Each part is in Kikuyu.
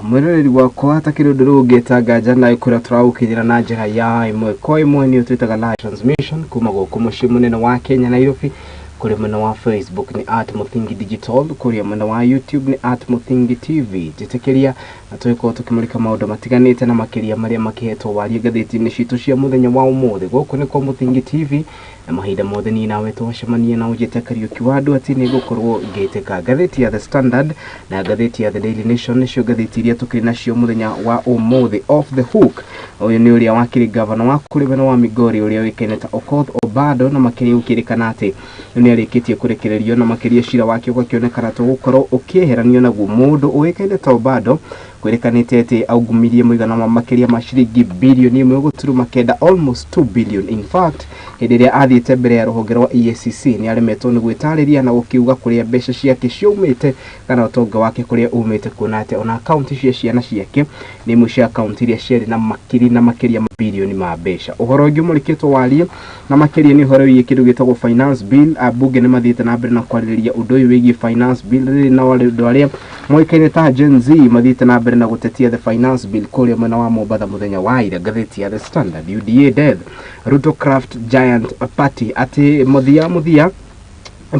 Mwĩroreri wakwa, takĩrĩ ũndũ rĩu ũngĩta nganja nawe kũrĩa tũragũkinyĩra na njĩra ya ĩmwe kwa ĩmwe, nĩyo twĩtaga live transmission kuma gũkũ mũciĩ mũnene wa Kenya, Nairobi. Kũrĩ mwena wa Facebook nĩ @MũthingiDigital, kũrĩa mwena wa YouTube nĩ @MũthingiTV. Njĩtĩkĩria na tũgĩkorwo tũkĩmũrĩka maũndũ matiganĩte na makĩria marĩa makĩhetwo warie ngathĩti-inĩ citũ cia mũthenya wa ũmũthĩ. Gũkũ nĩ kwa Mũthingi TV na mahinda mothe niĩ nawe twacemania na ũnjĩte Kariũki wa andũ atĩ nĩ ngũkorwo ngĩtĩka. Ngathĩti ya The Standard na ngathĩti ya The Daily Nation nĩcio ngathĩti iria tũkĩrĩ nacio mũthenya wa ũmũthĩ. Off the hook, ũyũ nĩ ũrĩa wakĩrĩ gavana wa kũrĩ mwena wa Migori ũrĩa ũĩkaine ta Okoth Obado, na makĩria gũkĩrĩkana atĩ rĩu nĩ arĩkĩtie kũrekererio na makĩria cira wake ũgakĩonekana tũgũkorwo ũkĩeheranio naguo. Mũndũ ũĩkaine ta Obado kwĩrĩkanĩte atĩ aungumirie mũigana wa makĩria ma ciringi birioni 1.9, almost 2 billion in fact. Hĩndĩ ĩrĩa athiĩte mbere ya rũhonge rwa EACC nĩ aremetwo nĩ gwĩtarĩria na gũkiuga kũrĩa mbeca ciake ciaumĩte kana ũtonga wake kũrĩa umĩte, kuona atĩ ona akaunti cia ciana ciake nĩ imwe cia akaunti iria ciarĩ na makiri na makĩria ma birioni ma mbeca. Ũhoro ũngĩ ũmũrĩkĩtwo warie na makĩria nĩ ũhoro wĩgiĩ kĩndũ gĩtagwo finance bill. Ambunge nĩ mathiĩte na mbere na kwarĩrĩria ũndũ ũyũ wĩgiĩ finance bill rĩrĩ, na andũ arĩa moĩkaine ta Gen Z mathiĩte na mbere na gũtetia the finance bill kũrĩa mwena wa Mombatha mũthenya wa ira. Ngathĩti ya The Standard, UDA death, Ruto craft giant party, atĩ mũthia mũthia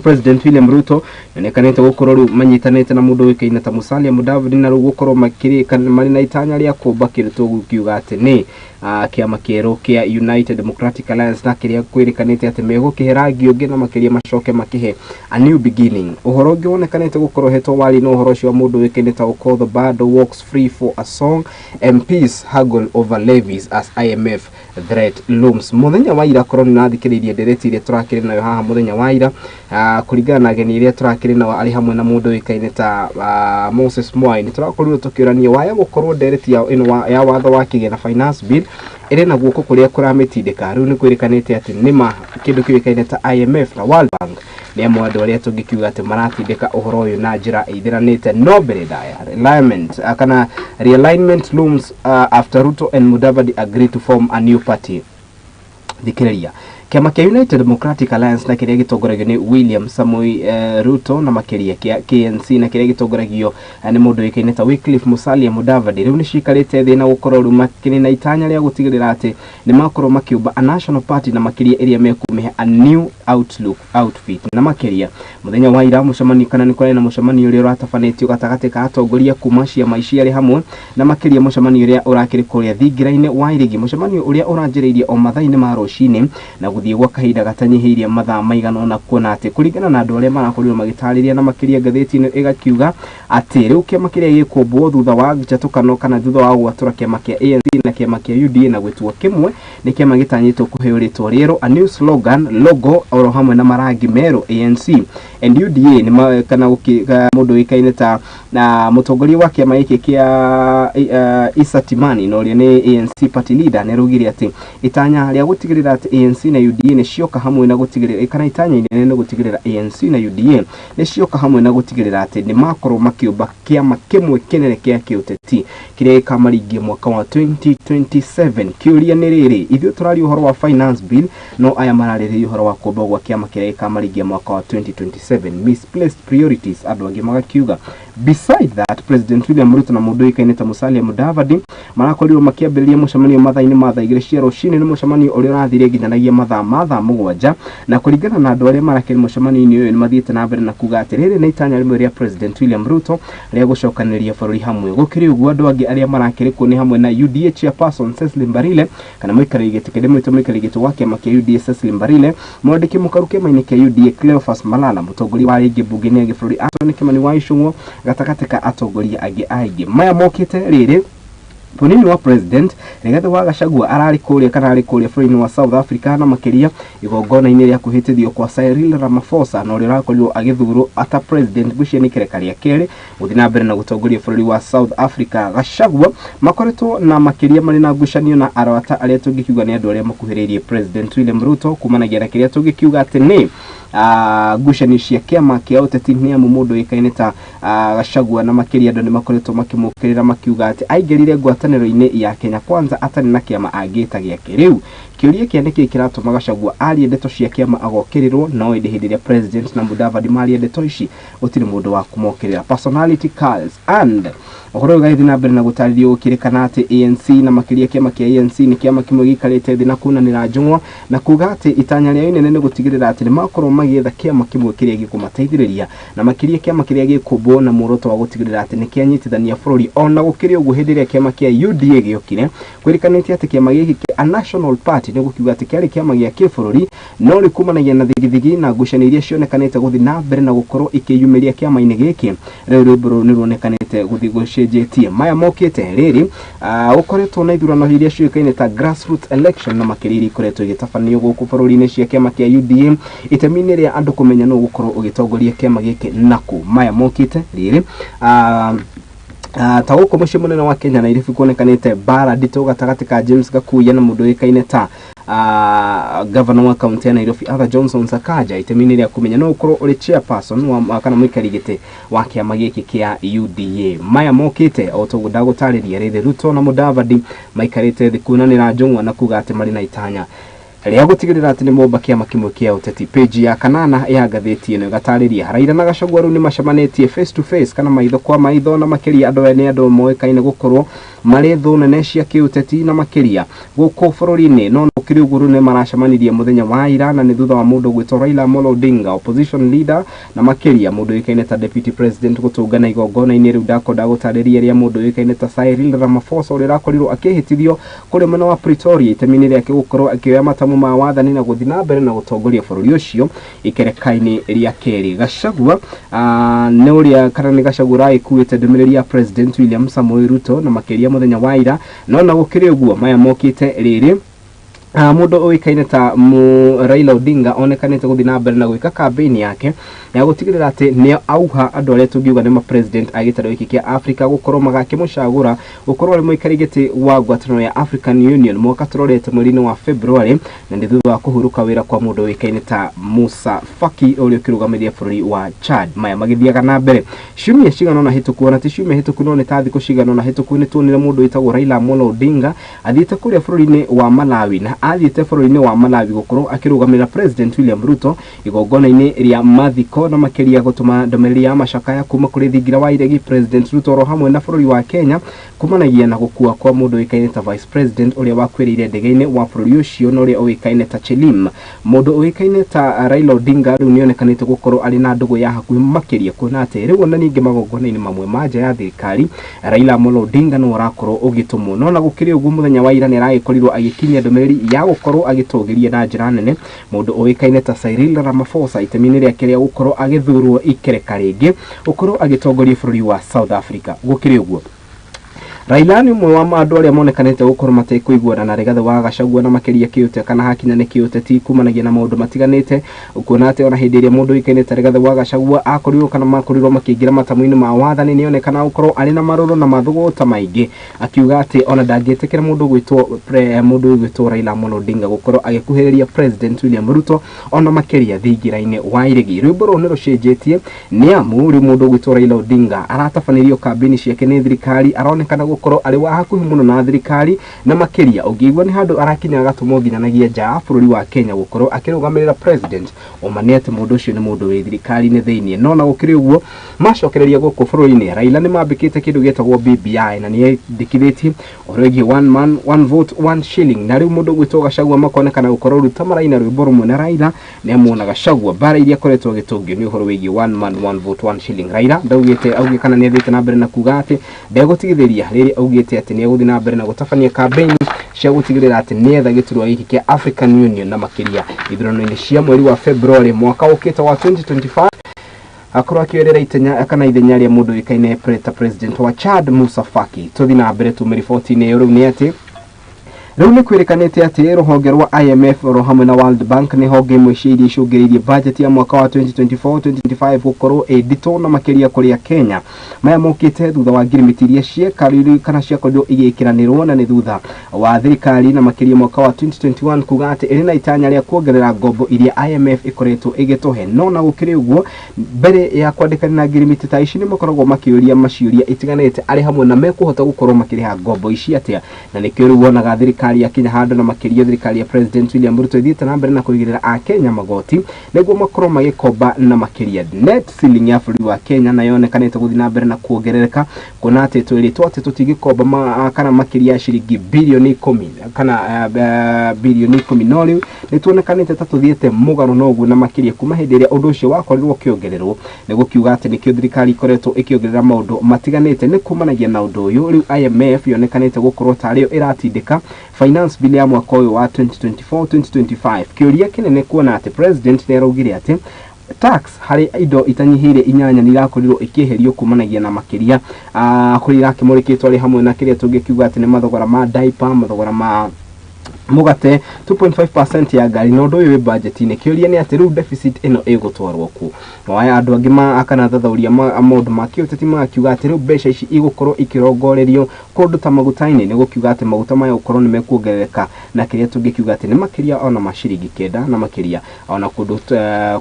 President William Ruto yonekanĩte gũkorwo rĩu manyitanĩte na mũndũ ũĩkaine ta Musalia Mudavadi, na rĩu gũkorwo makĩrĩ marĩ na itanya rĩa kũmba kĩndũ tũgũkiuga atĩ nĩ kĩama kĩerũ kĩa United Democratic Alliance, na kĩrĩa kwĩrĩkanĩte atĩ megũkĩhe rangi ũngĩ na makĩria macoke makĩhe a new beginning. Ũhoro ũngĩ wonekanĩte gũkorwo hetwo wari na ũhoro ũcio wa mũndũ ũĩkaine ta Okoth Obado walks free for a song, MPs haggle over levies as IMF threat looms. Mũthenya wa ira, korwo nĩ nathikĩrĩirie ndereti iria tũrakĩrĩ nayo haha mũthenya wa ira, kũringana na ageni iria tũrakĩrĩ nao arĩ hamwe na mũndũ ũĩkaine ta Moses Mwai, nĩ tũrakorirwo tũkĩũrania waya gũkorwo ndereti ya ĩno ya watho wa kĩgĩna, finance bill, ĩrĩ na guoko kũrĩa kũramĩtindĩka. Rĩu nĩ kwĩrĩkanĩte atĩ nĩma kĩndũ kĩũĩkaine ta IMF na World Bank nĩ amwe andũ arĩa tũngĩkiuga atĩ maratindĩka ũhoro ũyũ na njĩra ĩithĩranĩte. No mbere ndaya, realignment kana realignment looms after Ruto and Mudavadi agree to form a new party. Thikĩrĩria, kĩama kĩa United Democratic Alliance na kĩrĩa gĩtongoragio nĩ William Samoei Ruto, na makĩria kĩa KNC na kĩrĩa gĩtongoragio nĩ mũndũ ũĩkaine ta Wycliffe Musalia Mudavadi, rĩu nĩ cikarĩte thĩ na gũkorwo rĩu makĩrĩ na itanya rĩa gũtigĩrĩra atĩ nĩ makorwo makĩũmba a national party, na makĩria ĩrĩa mekũmĩhe a new outlook, outfit. Na makĩria mũthenya wa ira mũcemanio kana nĩ kũrarĩ na mũcemanio ũrĩa ũratabanĩtio gatagatĩ ka atongoria kuma ciama ici arĩ hamwe, na makĩria mũcemanio ũrĩa ũrakĩrĩ kũrĩa thingira-inĩ wa Iregi, mũcemanio ũrĩa ũranjĩrĩirie o mathaa-inĩ ma rũcinĩ na gũthiĩ gwa kahinda gatanyihĩirie mathaa maigana ũna, kuona atĩ kũringana na andũ arĩa marakorirwo magĩtarĩria na makĩria ngathĩti ĩno ĩgakiuga atĩ rĩu kĩama kĩrĩa gĩkũmbwo thutha wa njatũkano kana thutha wa gwatũra kĩama kĩa ANC na kĩama kĩa UDA na gwĩtua kĩmwe, nĩ kĩama gĩtanyĩtwo kũheo rĩtwa rĩerũ, a new slogan, logo, oro hamwe na marangi merũ. ANC and UDA nĩ kana mũndũ ũĩkaine ta na mũtongoria wa kĩama gĩkĩ kĩa Issa Timani, na ũrĩa nĩ ANC party leader, nĩ araugire atĩ itanya rĩa gũtigĩrĩra atĩ ANC na UDA nĩ cioka hamwe na gũtigĩrĩra, kana itanya inene nĩ gũtigĩrĩra ANC na UDA nĩ cioka hamwe na gũtigĩrĩra atĩ nĩ makorwo makĩũmba kĩama kĩmwe kĩnene kĩa kĩũteti kĩrĩa gĩkamaringia mwaka wa 2027. Kĩũria nĩ rĩrĩ, ithuĩ tũraria ũhoro wa finance bill, no aya mararĩrĩria ũhoro wa kũmbwo gwa kĩama kĩrĩa gĩkamaringia mwaka wa 2027. Misplaced priorities, andũ angĩ magakiuga. Beside that, President William Ruto na mũndũ ũĩkaine ta Musalia Mudavadi marakorirwo makĩambĩrĩria mũcemanio mathaa-inĩ ma thaa 2 cia rũcinĩ. Nĩ mũcemanio ũrĩa ũrathire nginyanagia mathaa ma thaa 7, na kũringana na andũ arĩa marakĩrĩ mũcemanio-inĩ ũyũ, nĩ mathiĩte na mbere na kuga atĩ rĩrĩ nĩ itanya rĩmwe rĩa President William Ruto rĩa gũcokanĩrĩria bũrũri hamwe. Gũkĩrĩ ũguo, andũ angĩ arĩa marakĩrĩ kuo nĩ hamwe na UDA chairperson Cecily Mbarile, kana mũikarĩri gĩtĩ kĩrĩa mwĩtwo mũikarĩri gĩtĩ wa kĩama kĩa UDA Cecily Mbarile, mwandĩki mũkaru kĩama-inĩ kĩa UDA Cleophas Malala, mũtongoria wa rĩngĩ mbunge-inĩ ya gĩbũrũri Anthony Kimani wa Ichung'wa, gatagatĩ ka atongoria angĩ aingĩ. Maya mokĩte rĩrĩ mũnini wa president Rigathĩ wa Gachagua ararĩ kũrĩa kana arĩ kũrĩa bũrũri-inĩ wa South Africa, na makĩria igongona-inĩ rĩa kwĩhĩtithio kwa Cyril Ramaphosa, na ũrĩa ũrakorirwo agĩthurwo ata president, ngwĩciria nĩ kĩreka rĩa kerĩ gũthiĩ na mbere na gũtongoria bũrũri wa South Africa. Gachagua makoretwo na makĩria marĩ na ngucanio na arata arĩa tũngĩkiuga nĩ andũ arĩa makuhĩrĩirie President William Ruto, kumanagia na kĩrĩa tũngĩkiuga atĩ nĩ ngucanio cia kĩama kĩa ũteti, nĩ amu mũndũ ũĩkaine ta Gachagua na makĩria andũ nĩ makoretwo makĩmũkĩrĩra makiuga atĩ aingĩrire ngwatanĩro Ngwatanĩro-inĩ ya Kenya Kwanza atarĩ na kĩama angĩta gĩake. Rĩu kĩũria kĩa nĩkĩĩ kĩratũma Gachagua arie ndeto cia kĩama agokĩrĩrwo, no ĩndĩ hĩndĩ ĩrĩa President na Mudavadi maria ndeto ici gũtirĩ mũndũ wa kũmokĩrĩra. Personality cults and ũhoro ũyũ ũgagĩthiĩ na mbere na gũtarĩrio gũkĩrĩkana atĩ ANC na makĩria kĩama kĩa ANC nĩ kĩama kĩmwe gĩikarĩte thĩ na kunanĩra njũng'wa na kuga atĩ itanya rĩao inene nĩ gũtigĩrĩra atĩ nĩ makorwo magĩetha kĩama kĩmwe kĩrĩa gĩkũmateithĩrĩria na makĩria kĩama kĩrĩa gĩkũmbwo na muoroto wa gũtigĩrĩra atĩ nĩ kĩanyitithania bũrũri. Ona gũkĩrĩ ũguo, hĩndĩ ĩrĩa kĩama kĩa UDA gĩokire, kwĩrĩkanĩte atĩ kĩama gĩkĩ kĩa a National Party nĩ gũkiuga atĩ kĩarĩ kĩama gĩa kĩbũrũri, no rĩu kumanagia na thigithigi na ngucanio iria cionekanĩte gũthiĩ na mbere na gũkorwo ikĩyumĩria kĩama-inĩ gĩkĩ, rĩu rwĩmbo rũrũ nĩ ruonekanĩte gũthiĩ gũcenjetie. Maya mokĩte rĩrĩ gũkoretwo na ithurano iria ciũĩkaine ta grassroots election na makĩria iria ikoretwo igĩtabanio gũkũ bũrũri-inĩ cia kĩama kĩa UDA itemi-inĩ rĩa andũ kũmenya nũ ũgũkorwo ũgĩtongoria kĩama gĩkĩ nakũ. Maya mokĩte rĩrĩ ta gũkũ mũciĩ mũnene wa Kenya Nairobi kuonekanĩte mbara nditũ gatagatĩ ka James Gakuya na mũndũ ũĩkaine ta gavana wa kaunti ya Nairobi Arthur Johnson Sakaja itemi-inĩ rĩa kũmenya no ũkorwo ũrĩ chairperson wa kana mũikari gĩtĩ wa kĩama gĩkĩ kĩa UDA. Maya mokĩte o toguo ndagũtarĩria, rĩrĩ Ruto na Mudavadi maikarĩte thĩ kunanĩra njũng'wa na kuga atĩ marĩ na itanya rĩa gũtigĩrĩra atĩ nĩ momba kĩama kĩmwe kĩa ũteti. Page ya kanana ya ngathĩti ĩno ĩgatarĩria Raila na Gachagua rĩu nĩ macemanĩtie face to face kana maitho kwa maitho, na makĩria andũ aya nĩ andũ moĩkaine gũkorwo marĩ thũ nene cia kĩũteti na makĩria gũkũ bũrũri-inĩ. No gũkĩrĩ ũguo, rĩu nĩ maracemanirie mũthenya wa ira na nĩ thutha wa mũndũ gwĩtwo Raila Amolo Odinga, opposition leader, na makĩria mũndũ ũĩkaine ta deputy president, gũtũngana igongona-inĩ rĩu ndakonda gũtarĩria rĩa mũndũ ũĩkaine ta Cyril Ramaphosa, ũrĩa ũrakorirwo akĩhĩtithio kũrĩa mwena wa Pretoria itemi-inĩ rĩake gũkorwo akĩoya matamu ma wathani na gũthiĩ na mbere na gũtongoria bũrũri ũcio ikereka-inĩ rĩa kerĩ. Gachagua nĩ ũrĩa kana nĩ Gachagua ũragĩkuĩte ndũmĩrĩri ya President William Samoei Ruto na makĩria mũthenya wa ira. No na gũkĩrĩ ũguo, maya mokĩte rĩrĩ mũndũ ũĩkaine ta Raila Odinga onekanĩte gũthiĩ na mbere na gwĩka campaign yake ya gũtigĩrĩra atĩ nĩ auha andũ arĩa tũngiuga nĩ ma-president a gĩtarũ gĩkĩ kĩa Africa gũkorwo magakĩmũcagũra gũkorwo arĩ mũikari gĩtĩ wa ngwatanĩro ya African Union mwaka tũrorete mweri-inĩ wa February, na nĩ thutha wa kũhurũka wĩra kwa mũndũ ũĩkaine ta Musa Faki ũrĩa ũkĩrũgamĩrĩire bũrũri wa Chad. Maya magĩthiaga na mbere, ciumia cigana ũna hĩtũku, ona ti ciumia hĩtũku no nĩ ta thikũ cigana ũna hĩtũku, nĩ tuonire mũndũ wĩtagwo Raila Amolo Odinga athiĩte kũrĩa bũrũri-inĩ wa Malawi, na athiĩte bũrũri-inĩ wa Malawi gũkorwo akĩrũgamĩrĩra President William Ruto igongona-inĩ rĩa mathiko na makĩria gũtũma ndũmĩrĩri ya macakaya kuma kũrĩ thingira wa iregi President Ruto oro hamwe na bũrũri wa Kenya kumanagia na gũkua kwa mũndũ ũĩkaine ta Vice President ũrĩa wakuĩrĩire ndege-inĩ wa bũrũri ũcio na ũrĩa ũĩkaine ta Chelim. Mũndũ ũĩkaine ta Raila Odinga rĩu nĩonekanĩte gũkorwo arĩ na ndũgũ ya hakuhĩ makĩria, kuona atĩ rĩu ona ningĩ magongona-inĩ mamwe ma nja ya thirikari Raila Amolo Odinga nĩwe ũrakorwo ũgĩtũmwo. No na gũkĩrĩ ũguo, mũthenya wa ira nĩaragĩkorirwo agĩkinyia ndũmĩrĩri ya gũkorwo agĩtũgĩria na njĩra nene mũndũ ũĩkaine ta Cyril Ramaphosa itemi-inĩ rĩake rĩa gũkorwo agĩthurwo ikereka rĩngĩ gũkorwo agĩtongoria bũrũri wa South Africa. Gũkĩrĩ ũguo, Raila nĩ ũmwe wa andũ arĩa monekanĩte gũkorwo matekũiguana na Rigathĩ wa Gachagua na makĩria kĩũte kana hakinya nĩ kĩũteti kumanagia na maũndũ matiganĩte, kuona atĩ ona hĩndĩ ĩrĩa mũndũ ũĩkaine ta Rigathĩ wa Gachagua akorirwo kana makorirwo makĩingĩra matamu-inĩ ma wathani, nĩonekana gũkorwo arĩ na marũrũ na mathũgũta maingĩ, akiuga atĩ ona ndangĩtĩkĩra mũndũ ũgwĩtwo Raila Amolo Odinga gũkorwo agĩkuhĩrĩria President William Ruto ona makĩria thingira-inĩ wa iregi. Rwĩmbo rũrũ nĩ rũcenjetie nĩ amu rĩu mũndũ ũgwĩtwo Raila Odinga aratabanĩrio kambĩini ciake nĩ thirikari, aronekana gũkorwo arĩ wa hakuhĩ mũno na thirikari, na makĩria ũngĩigua nĩ handũ arakinya agatũmwo nginyanagia nja ya bũrũri wa Kenya gũkorwo akĩrũgamĩrĩra president. Ũma nĩ atĩ mũndũ ũcio nĩ mũndũ wĩ thirikari-inĩ thĩinĩ. No na gũkĩrĩ ũguo, macokereria gũkũ bũrũri-inĩ, Raila nĩ mambĩkĩte kĩndũ gĩtagwo BBI na nĩ endekithĩtie ũhoro wĩgiĩ one man one vote one shilling, na rĩu mũndũ ũgwĩtwo Gachagua makonekana gũkorwo rĩu ta maraina rwĩmbo rũmwe na Raila, nĩ amuona Gachagua mbara iria akoretwo agĩtũngio nĩ ũhoro wĩgiĩ one man one vote one shilling. Raila ndaugĩte auge kana nĩ athiĩte na mbere na kuga atĩ ndegũtigithĩria rĩrĩa augĩte atĩ nĩ egũthiĩ na mbere na gũtabania kambĩini cia gũtigĩrĩra atĩ nĩetha gĩturwa gĩkĩ kĩa African Union na makĩria ithurano-inĩ cia mweri wa February mwaka ũkĩte wa 2025, akorwo akĩoerera itenya kana ithenya rĩa mũndũ ũĩkaine ta president wa Chad Musa Faki. Tũthiĩ na mbere tume riboti-inĩ ĩyo rĩu nĩ atĩ Rĩu nĩ kwĩrĩkanĩte atĩ rũhonge rwa IMF oro hamwe na World Bank nĩ honge imwe cia iria icũngĩrĩirie budget ya mwaka wa 2024-2025 gũkorwo ĩ nditũ na makĩria kũrĩa Kenya. Maya mokĩte thutha wa ngirimiti iria ciekarirwo kana ciakorirwo igĩkĩranĩrwo na nĩ thutha wa thirikari na makĩria mwaka wa 2021 kuga atĩ ĩrĩ na itanya rĩa kuongerera ngombo iria IMF ĩkoretwo ĩgĩtũhe. No na gũkĩrĩ ũguo, mbere ya kwandĩkanĩra ngirimiti ta ici nĩ makoragwo makĩũria maciũria itiganĩte arĩ hamwe na mekũhota gũkorwo makĩrĩha ngombo ici atĩa, na nĩkĩo rĩu wonaga thirikari ya Kenya handũ na makĩria thirikari ya President William Ruto ĩthiĩte na mbere na kũigĩrĩra akenya magoti nĩguo makorwo magĩkomba na makĩria. Net ceiling ya bũrũri wa Kenya nayo yonekanĩte gũthiĩ na mbere na kuongerereka, kuona atĩ twĩrĩtwo atĩ tũtingĩkomba kana makĩria ya ciringi birioni 10 kana birioni 10, no rĩu nĩ tuonekanĩte ta tũthiĩte mũgarũ na ũguo na makĩria kuma hĩndĩ ĩrĩa ũndũ ũcio wakorirwo ũkĩongererwo. Nĩ gũkiuga atĩ nĩkĩo thirikari ikoretwo ĩkĩongerera maũndũ matiganĩte nĩ kumanagia na ũndũ ũyũ. Rĩu IMF yonekanĩte gũkorwo tarĩyo ĩratindĩka finance bill ya mwaka ũyũ wa 2024-2025. Kĩũria kĩnene kuona atĩ president nĩ araugire atĩ tax harĩ indo itanyihĩire 8 nĩ irakorirwo ikĩeherio kumanagia na makĩria kũrĩa irakĩmũrĩkĩtwo arĩ hamwe na kĩrĩa tũngĩkiuga atĩ nĩ mathogora ma diaper, mathogora ma mũgate, 2.5% ya ngari, na ũndũ ũyũ wĩ budget-inĩ. Kĩũria nĩ atĩ rĩu deficit ĩno ĩgũtwarwo kũ? Waya andũ angĩ ma kana thathauria maũndũ ma kĩũteti magakiuga atĩ rĩu mbeca ici igũkorwo ikĩrongorerio kũndũ ta maguta-inĩ, nĩ gũkiuga atĩ maguta maya gũkorwo nĩ mekuongerereka na kĩrĩa tũngĩkiuga atĩ nĩ makĩria ona ma ciringi 9 na makĩria ona kũndũ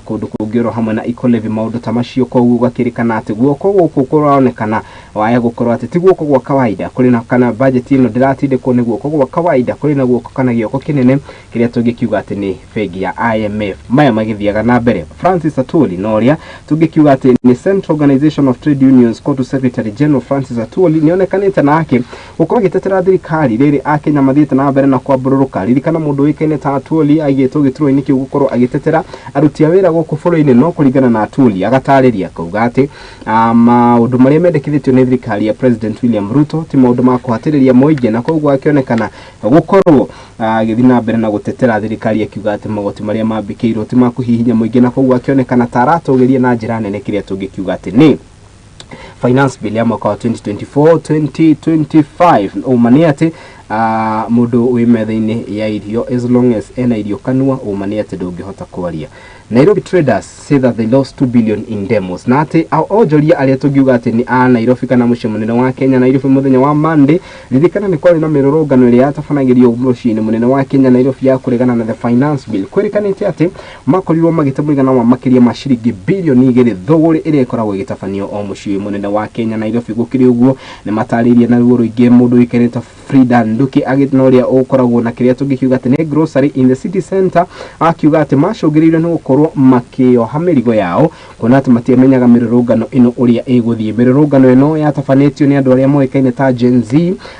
kũngĩ oro hamwe na eco levy, maũndũ ta macio. Koguo gũgakĩrĩkana atĩ guoko gũkũ kũronekana waya gũkorwo atĩ ti guoko gwa kawaida kũrĩ na kana budget ĩno ndĩratindĩkwo nĩ guoko gwa kawaida, kũrĩ na guoko kana gĩoko kĩnene kĩrĩa tũngĩkiuga atĩ nĩ bengi ya IMF. Maya magĩthiaga na mbere, Francis Atwoli, na ũrĩa tũngĩkiuga atĩ nĩ Central Organization of Trade Unions COTU Secretary General Francis Atwoli, nĩonekanĩte nake gũkorwo agĩtetera thirikari rĩrĩ akenya mathiĩte na mbere na kwambũrũrũka. Ririkana mũndũ ũĩkaine ta Atwoli aigĩtwo gĩturwa-inĩ kĩu gũkorwo agĩtetera aruti a wĩra gũkũ bũrũri-inĩ, no kũringana na Atwoli agatarĩria akauga atĩ maũndũ marĩa mendekithĩtio nĩ thirikari ya President William Ruto ti maũndũ ma kũhatĩrĩria mũingĩ, na koguo akĩonekana gũkorwo agĩthiĩ na mbere na gũtetera thirikari akiuga atĩ magoti marĩa mambĩkĩirwo ti ma kũhihinya mũingĩ, na koguo akĩonekana ta aratũgĩria na njĩra nene kĩrĩa tũngĩkiuga atĩ nĩ finance bill ya mwaka wa 2024-2025. Ũma nĩ atĩ mũndũ wĩ metha-inĩ ya irio, as long as ena irio kanua, ũma nĩ atĩ ndũngĩhota kwaria. Nairobi traders say that they lost 2 billion in demos, na atĩ onjoria arĩa tũngiuga atĩ nĩ a Nairobi kana mũciĩ mũnene wa Kenya Nairobi, mũthenya wa Monday, ririkana nĩ kwarĩ na mĩrũrũngano ĩrĩa yatabanagĩrio mũciĩ-inĩ mũnene wa Kenya Nairobi ya kũregana na the finance bill. Kwĩrĩkanĩte atĩ makorirwo magĩte mũigana wa makĩria ma ciringi birioni 2 thũgũrĩ ĩrĩa ĩkoragwo ĩgĩtabanio o mũciĩ mũnene wa Kenya Nairobi. Gũkĩrĩ ũguo, nĩ matarĩirie na ruo rũingĩ mũndũ ũĩkaine ta Frida Nduki na ũrĩa ũkoragwo na kĩrĩa tũngĩkiuga atĩ nĩ grocery in the city center, akiuga atĩ macũngĩrĩirio nĩ gũkorwo makĩoha mĩrigo yao kuona atĩ matiamenyaga mĩrũrũngano ĩno ũrĩa ĩgũthiĩ. Mĩrũrũngano ĩno yatabanĩtio nĩ andũ arĩa moĩkaine ta Gen Z,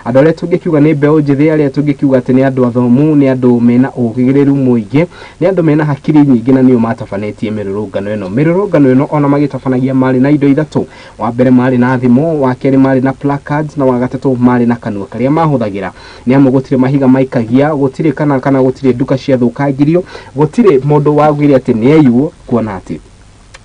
andũ arĩa tũngĩkiuga nĩ mbeũ njĩthĩ, arĩa tũngĩkiuga atĩ nĩ andũ athomu, nĩ andũ mena ũgĩrĩru mũingĩ, nĩ andũ mena hakiri nyingĩ, na nĩo matabanĩtie mĩrũrũngano ĩno. Mĩrũrũngano ĩno ona magĩtabanagia marĩ na indo ithatũ: wa mbere marĩ na thimũ, wa kerĩ marĩ na placards, na wa gatatũ marĩ na kanua karĩa mahũthagĩra, nĩ amu gũtirĩ mahiga maikagia, gũtirĩ kana gũtirĩ nduka ciathũkangirio, gũtirĩ mũndũ waugire atĩ nĩ aiywo, kuona atĩ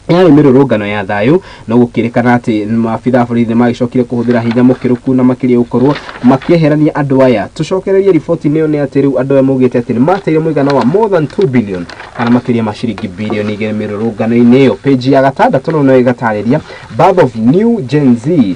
yarĩ mĩrũrũngano ya thayũ. No gũkĩrĩkana atĩ maabitha a borithi nĩ magĩcokire kũhũthĩra hinya mũkĩrũku na makĩria gũkorwo makĩeherania andũ aya. Tũcokererie riboti ĩyo nĩ atĩ rĩu andũ aya maugĩte atĩ nĩ mateire mũigana wa more than 2 billion kana makĩria ma ciringi birioni 2 mĩrũrũngano-inĩ ĩyo. Page ya gatandatũ no ĩgatarĩria birth of new Gen Z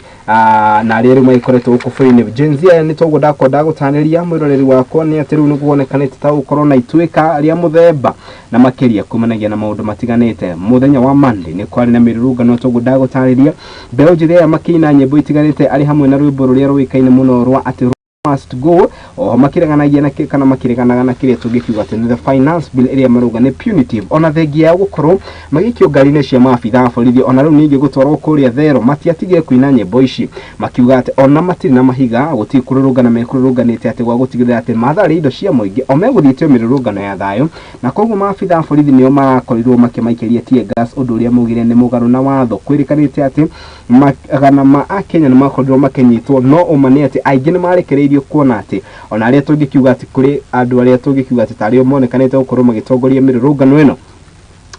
na arĩa rĩu magĩkoretwo gũkũ bũrũri-inĩ. Gen Z aya nĩ toguo ndakwenda gũtarĩria mwĩroreri wakwa nĩ atĩ rĩu nĩ kuonekanĩte ta gũkorwo na ituĩka rĩa mũthemba na makĩria kumanagia na maũndũ matiganĩte. Mũthenya wa Monday nĩ kwarĩ na mĩrũrũngano, toguo ndagũtarĩria, mbeũ njĩthĩ aya makĩina nyĩmbo itiganĩte arĩ hamwe na rwĩmbo rũrĩa rũĩkaine mũno rwa atĩ must go, oho makĩreganagia na kana makĩreganaga na kĩrĩa tũngĩkiuga atĩ nĩ the finance bill ĩrĩa marauga nĩ punitive. Ona thengia ya gũkorwo magĩikio ngari-inĩ cia maabitha a borithi, ona rĩu ningĩ gũtwarwo kũrĩa thero, matiatigire kũina nyĩmbo ici, makiuga atĩ ona matirĩ na mahiga, gũtirĩ kũrũrũngana mekũrũrũnganĩte atĩ gwa gũtigĩrĩra atĩ matharĩ indo cia mũingĩ, o megũthiĩte mĩrũrũngano ya thayũ, na koguo maabitha a borithi nĩo marakorirwo makĩmaikĩria tear gas, ũndũ ũrĩa maugire nĩ mũgarũ na watho. Kwĩrĩkanĩte atĩ magana ma akenya nĩ makorirwo makĩnyitwo, no ũma nĩ atĩ aingĩ nĩ marekereirio, kuona atĩ ona arĩa tũngĩkiuga atĩ kũrĩ andũ arĩa tũngĩkiuga atĩ tarĩo monekanĩte gũkorwo magĩtongoria mĩrũrũngano ĩno.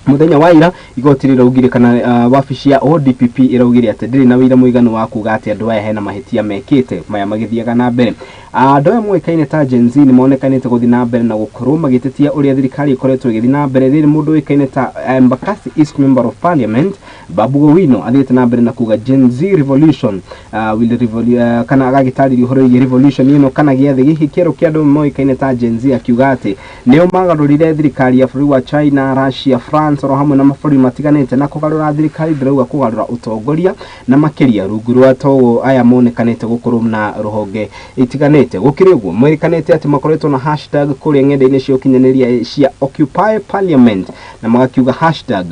Muthenya wa ira igoti rĩraugire kana wabici ya ODPP ĩraugire atĩ ndĩrĩ na wĩira mũiganu wa kuga atĩ andũ aya hena mahĩtia mekĩte. Maya magĩthiaga na mbere, andũ aya moĩkaine ta Gen Z nĩ monekanĩte gũthiĩ na mbere na gũkorwo magĩtetia ũrĩa thirikari ĩkoretwo ĩgĩthiĩ na mbere. Rĩrĩ mũndũ ũĩkaine ta Embakasi East Member of Parliament Babu Owino athiĩte na mbere na kuga Gen Z revolution will kana agagĩtarĩria ũhoro wĩgiĩ revolution ĩno kana gĩathĩ gĩkĩ kĩerũ kĩa andũ moĩkaine ta Gen Z, akiuga atĩ nĩo magarũrire thirikari ya bũrũri wa China, Russia, France oro hamwe na mabũrũri matiganĩte. Na kũgarũra thirikari ndĩrauga kũgarũra ũtongoria, na makĩria rungu rwa togo aya monekanĩte gũkorwo na rũhonge itiganĩte. Gũkĩrĩ ũguo, merĩkanĩte atĩ makoretwo na hashtag kũrĩa ng'enda-inĩ cia ũkinyanĩria cia Occupy Parliament, na magakiuga hashtag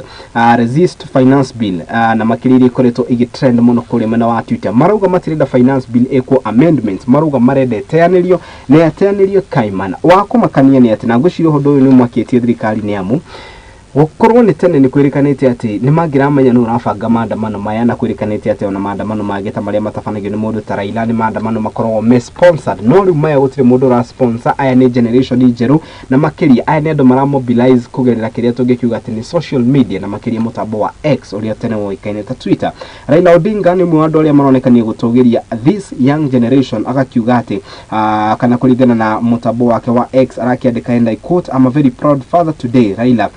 resist finance bill, na makĩria iria ikoretwo ĩgĩtrend mũno kũrĩa mwena wa Twitter. Marauga matirenda finance bill ĩkwo amendments, marauga marenda ĩteanĩrio na ĩteanĩrio kaimana. Wa kũmakania nĩ atĩ, na ngwĩciria ũndũ ũyũ nĩ ũmakĩtie thirikari, nĩ amu gũkorwo nĩ tene nĩ kwĩrĩkanĩte atĩ nĩ mangĩramenya nũ ũrabanga maandamano maya, na kwĩrĩkanĩte atĩ ona maandamano mangĩ ta marĩa matabanagio nĩ mũndũ ta Raila nĩ maandamano makoragwo me sponsored, no rĩu maya gũtirĩ mũndũ ũra sponsor. Aya nĩ generation njerũ, na makĩria aya nĩ andũ mara mobilize kũgerera kĩrĩa tũngĩkiuga atĩ nĩ social media, na makĩria mũtambo wa X ũrĩa tene woĩkaine ta Twitter. Raila Odinga nĩ ũmwe wa andũ arĩa maronekania gũtũgĩria this young generation, agakiuga atĩ kana kũringana na mũtambo wake wa X arakĩandĩka, and I quote, "I'm a very proud father today," Raila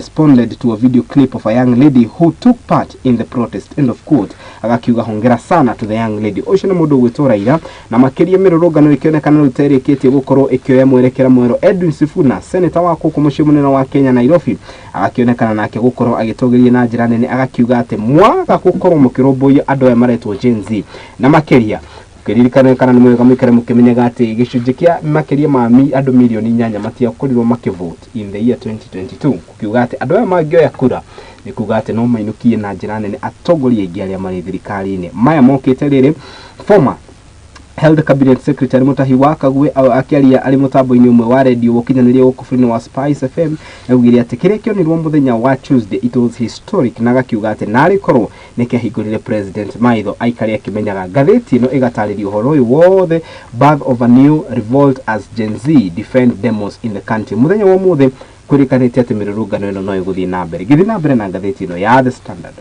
responded to a video clip of a young lady who took part in the protest, end of quote. Agakiuga hongera sana to the young lady. Ũcio nĩ mũndũ ũgwĩtwo Raila. Na makĩria mĩrũrũngano ĩkĩonekana rĩu ta ĩrĩkĩtie gũkorwo ĩkĩoya mwerekera mwerũ, Edwin Sifuna, senator wa gũkũ mũciĩ mũnene wa Kenya Nairobi, agakĩonekana nake gũkorwo agĩtũgĩria na njĩra nene, agakiuga atĩ mwaga gũkorwo mũkĩrũmbũiya andũ aya maretwo Gen Z. Na makĩria ũkĩririkana kana nĩ mwega mũikare mũkĩmenyaga atĩ gĩcunjĩ kĩa makĩria ma andũ mirioni 8 matiakorirwo makĩvote in the year 2022, kukiuga atĩ andũ aya mangĩoya kura nĩ kuga atĩ no mainũkie na njĩra nene atongoria aingĩ arĩa marĩ thirikari-inĩ. Maya mokĩte rĩrĩ former Health Cabinet Secretary Mutahi wa Kagwe akĩaria arĩ mũtambo-inĩ ũmwe wa redio gũkinyanĩria gũkũ bũrũri-inĩ wa Spice FM, augire atĩ kĩrĩa kĩonirwo mũthenya wa Tuesday, it was historic, na agakiuga atĩ narĩ korwo nĩ kĩahingũrire President maitho aikare akĩmenyaga. Ngathĩti ĩno ĩgatarĩria ũhoro ũyũ wothe, birth of a new revolt as Gen Z defend demos in the country. Mũthenya wa ũmũthĩ kwĩrĩkanĩte atĩ mĩrũrũngano ĩno no ĩgũthiĩ na mbere. Ngĩthiĩ na mbere na ngathĩti ĩno ya The Standard,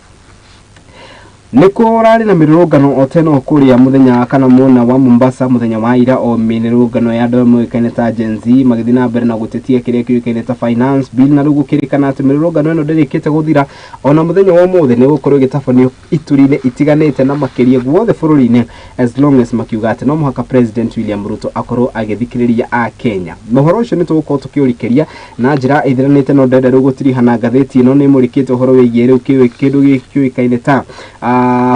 nĩ kũrarĩ na mĩrũrũngano o teno kũrĩa mũthenya kana mwena wa Mombasa mũthenya wa ira, o mĩrũrũngano ya andũ moĩkaine ta Gen Z magĩthiĩ na mbere na gũtetia kĩrĩa kĩũĩkaine ta finance bill. Na rĩu gũkĩrĩkana atĩ mĩrũrũngano ĩno ndĩrĩkĩte gũthira, ona mũthenya wa ũmũthĩ nĩ gũkorwo ĩgĩtabanio ituri-inĩ itiganĩte na makĩria guothe bũrũri-inĩ, as long as makiuga atĩ no mũhaka President William Ruto akorwo agĩthikĩrĩria a Kenya. Na ũhoro ũcio nĩ tũgũkorwo tũkĩũrikĩria na njĩra ĩthiranĩte, no ndenda rĩu gũtiriha na ngathĩti ĩno nĩ ĩmũrĩkĩte ũhoro wĩgiĩ rĩu kĩndũ gĩkĩ kĩũĩkaine ta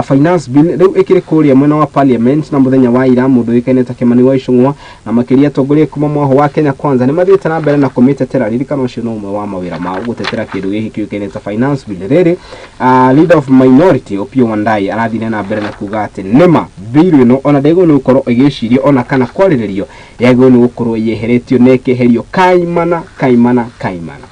finance bill rĩu ĩkĩrĩ kũrĩa mwena wa parliament. Na mũthenya wa ira mũndũ ũĩkaine ta Kimani wa Ichung'wa na makĩria atongoria kuma mwaho wa Kenya Kwanza nĩ mathiĩte na mbere na kũmĩtetera. Ririkana ũcio no ũmwe wa mawĩra mao, gũtetera kĩndũ gĩkĩ kĩũĩkaine ta finance bill. Rĩrĩ leader of minority Opiyo Wandayi arathire na mbere na kuga atĩ nĩma bill ĩno ona ndĩagĩrĩirwo nĩ gũkorwo ĩgĩcirio ona kana kwarĩrĩrio, yagĩrĩirwo nĩ gũkorwo yeheretio na ĩkeherio kaimana kaimana kaimana.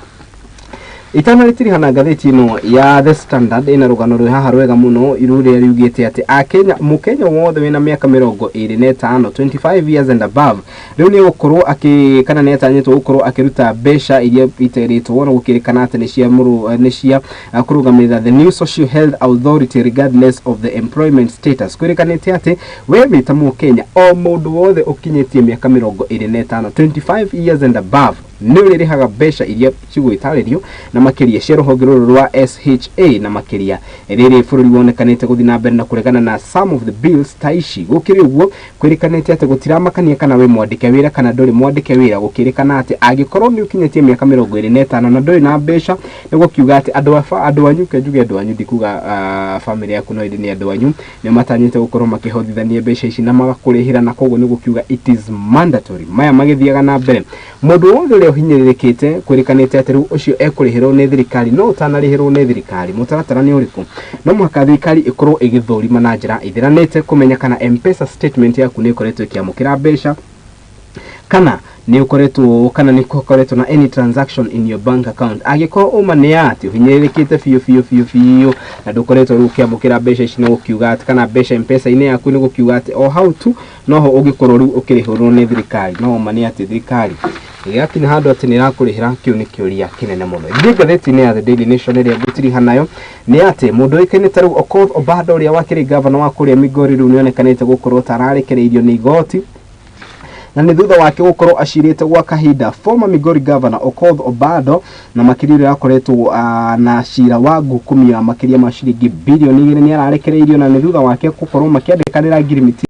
Itanarĩtiriha na ngathĩti ĩno ya The Standard, ĩna rũgano rwĩ haha rwega mũno rũrĩa riugĩte atĩ akenya, mũkenya wothe wĩna mĩaka 25, 25 years and above, rĩu nĩ egũkorwo akĩ kana nĩ atanyĩtwo gũkorwo akĩruta mbeca iria iterĩtwo na gũkĩrĩkana atĩ nĩ cia nĩ cia kũrũgamĩrĩra the new Social Health Authority regardless of the employment status. Kwĩrĩkanĩte atĩ we wĩ ta mũkenya, o mũndũ wothe ũkinyĩtie mĩaka 25, 25 years and above, nĩ ũrĩrĩhaga mbeca iria cigũgĩtarĩrio na makĩria cia rũhonge rũrũ rwa SHA. Na makĩria rĩrĩ bũrũri wonekanĩte gũthiĩ na mbere na kũregana na some of the bills ta ici. Gũkĩrĩ ũguo, kwĩrĩkanĩte atĩ gũtiramakania kana wĩ mwandĩke wĩra kana ndũrĩ mwandĩke wĩra. Gũkĩrĩkana atĩ angĩkorwo nĩ ũkinyĩtie mĩaka 25 na ndũrĩ na mbeca, nĩ gũkiuga atĩ andũ a andũ anyu, ke njuge andũ anyu, ndikuga family yaku, no ĩndĩ nĩ andũ anyu nĩ matanyĩte gũkorwo makĩhothithania mbeca ici na magakũrĩhĩra, na koguo nĩ gũkiuga it is mandatory. Maya magĩthiaga na mbere, mũndũ wothe ũrĩa ũhinyĩrĩrĩkĩte kwĩrĩkanĩte atĩ rĩu ũcio ekũrĩhĩrwo nĩ thirikari. No ũtanarĩhĩrwo nĩ thirikari, mũtaratara nĩ ũrĩkũ? No mũhaka thirikari ĩkorwo ĩgĩthũrima na njĩra ĩthiranĩte kũmenya kana M-Pesa statement yaku nĩ ĩkoretwo ĩkĩamũkĩra mbeca kana Nĩ ũkoretwo kana nĩ ũkoretwo na any transaction in your bank account? Angĩkorwo ũma nĩ atĩ ũhinyĩrĩrĩkĩte biũ biũ biũ biũ na ndũkoretwo rĩu ũkĩamũkĩra mbeca ici, nĩ gũkiuga atĩ kana mbeca M-Pesa-inĩ yaku, nĩ gũkiuga atĩ o hau tu noho ũngĩkorwo rĩu ũkĩrĩhũrwo nĩ thirikari. No ũma nĩ atĩ thirikari ĩgakinya handũ atĩ nĩ ĩrakũrĩhĩra? Kĩu nĩ kĩũria kĩnene mũno. Ithuĩ ngathĩti-inĩ ya The Daily Nation ĩrĩa ngũtiriha nayo nĩ atĩ mũndũ ũĩkaine ta rĩu Okoth Obado, ũrĩa wakĩrĩ gavana wa kũrĩa Migori, rĩu nĩonekanĩte gũkorwo ta ararekereirio nĩ igoti na nĩ thutha wake gũkorwo acirĩte gwa kahinda. Former Migori Governor Okoth Obado na makĩria ũrĩa akoretwo na cira wa ngukumio ya makĩria ma ciringi birioni 2 nĩ ararekereirio na nĩ thutha wake gũkorwo makĩandĩkanĩra ngirimiti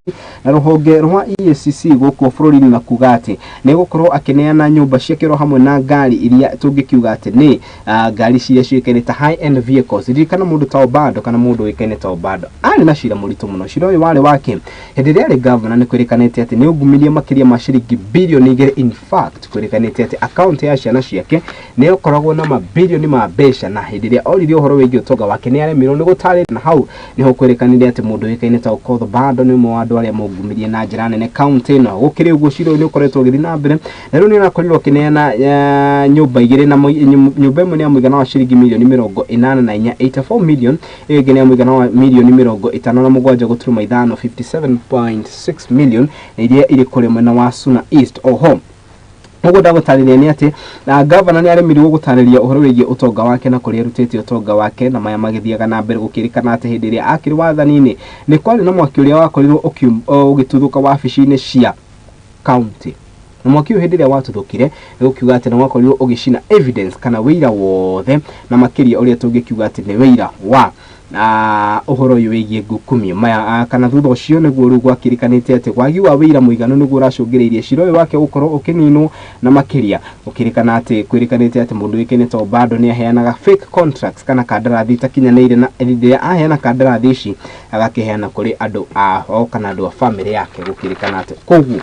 na rũhonge rwa EACC gũkũ bũrũri-inĩ na kuga atĩ nĩ gũkorwo akĩneana nyũmba ciake oro hamwe na ngari iria tũngĩkiuga atĩ nĩ ngari ciria ciũĩkaine ta high end vehicles. Ririkana mũndũ ta Obado kana mũndũ ũĩkaine ta Obado arĩ na cira mũritũ mũno. Cira ũyũ warĩ wake hĩndĩ ĩrĩa arĩ governor. Nĩ kwĩrĩkanĩte atĩ nĩ ungumirie makĩria ma ciringi birioni 2. In fact, kwĩrĩkanĩte atĩ account ya ciana ciake nĩ ĩkoragwo na mabirioni ma mbeca, na hĩndĩ ĩrĩa oririe ũhoro wĩgiĩ ũtonga wake nĩ aremirwo nĩ gũtarĩria, na hau nĩho kwĩrĩkanire atĩ mũndũ ũĩkaine ta Okoth Obado nĩ ũmwe wa andũ arĩa mongumirie na njĩra nene kaunti ĩno. Gũkĩrĩ ũguo, cira ũyũ nĩ ũkoretwo ũgĩthiĩ na mbere na rĩu nĩ ũrakorirwo ũkĩneana nyũmba igĩrĩ, na nyũmba ĩmwe nĩ ya mũigana wa ciringi mirioni 84, 84 million, ĩyo ĩngĩ nĩ ya mũigana wa mirioni 57.5, 57.6 million, na iria irĩ kũrĩa mwena wa Suna East. Oho ũguo ndagũtarĩria nĩ atĩ na gavana nĩ aremirwo gũtarĩria ũhoro wĩgiĩ ũtonga wake na kũrĩa arutĩte ũtonga wake, na maya magĩthiaga na mbere gũkĩrĩkana atĩ hĩndĩ ĩrĩa akĩrĩ wathani-inĩ nĩ kwarĩ na mwaki ũrĩa wakorirwo ũgĩtuthũka wabici-inĩ cia county, na mwaki ũyũ hĩndĩ ĩrĩa watuthũkire nĩ gũkiuga atĩ nĩ wakorirwo ũgĩcina evidence kana wĩira wothe, na makĩria ũrĩa tũngĩkiuga atĩ nĩ wĩira wa na ũhoro ũyũ wĩgiĩ ngukumio maya kana thutha ũcio nĩguo rĩu gwakĩrĩkanĩte atĩ wagi wa wĩira mũiganu nĩguo ũracũngĩrĩirie cira ũyũ wake gũkorwo ũkĩninwo, na makĩria gũkĩrĩkana atĩ kwĩrĩkanĩte atĩ mũndũ ũĩkaine ta Obado nĩ aheanaga fake contracts kana kandarathi itakinyanĩire, na hĩndĩ ĩrĩa aheana kandarathi ici agakĩheana kũrĩ andũ ao kana andũ a famĩlĩ yake. Gũkĩrĩkana atĩ koguo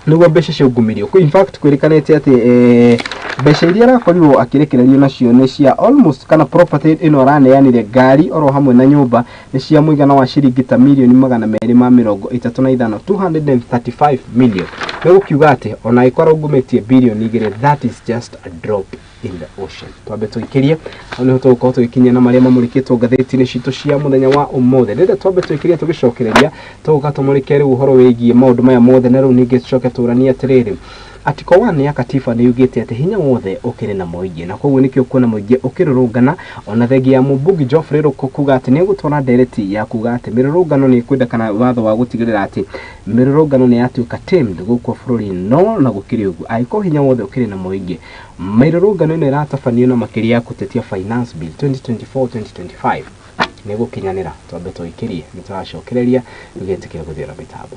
nĩguo mbeca ciaungumirio. In fact, kwĩrĩkanĩte atĩ mbeca iria arakorirwo akĩrekererio nacio nĩ cia almost kana property ĩno araneanire, ngari oro hamwe na nyũmba, nĩ cia mũigana wa ciringi ta mirioni 235, 235 million. Nĩ gũkiuga atĩ ona angĩkorwo arungumĩtie birioni 2, that is just a drop in the ocean. Twambe tũikĩrie hau nĩho tũgũkorwo tũgĩkinyia na marĩa mamũrĩkĩtwo ngathĩti-inĩ citũ cia mũthenya wa ũmũthĩ. Rĩrĩa twambe tũikĩrie, tũgĩcokereria tũgũka tũmũrĩke rĩu ũhoro wĩgiĩ maũndũ maya mothe, na rĩu ningĩ tũcoke tũranie atĩrĩrĩ, Article 1 ya katiba nĩ yugĩte atĩ hinya wothe ũkĩrĩ na mũingĩ, na koguo nĩkĩo kuona mũingĩ ũkĩrũrũngana, ona thengia ya mũmbunge Geoffrey Ruku kuga atĩ nĩ egũtwara ndereti ya kuga atĩ mĩrũrũngano nĩ ĩkwenda kana watho wa gũtigĩrĩra atĩ mĩrũrũngano nĩ yatuĩka tamed gũkũ bũrũri-inĩ. No na gũkĩrĩ ũguo, angĩkorwo hinya wothe ũkĩrĩ na mũingĩ, mĩrũrũngano ĩno ĩratabanio na makĩria ya gũtetia Finance Bill 2024-2025 nĩ gũkinyanĩra? Twambe tũikĩrie, nĩ tũracokereria, ndũgetĩkĩre gũthĩra mĩtambo.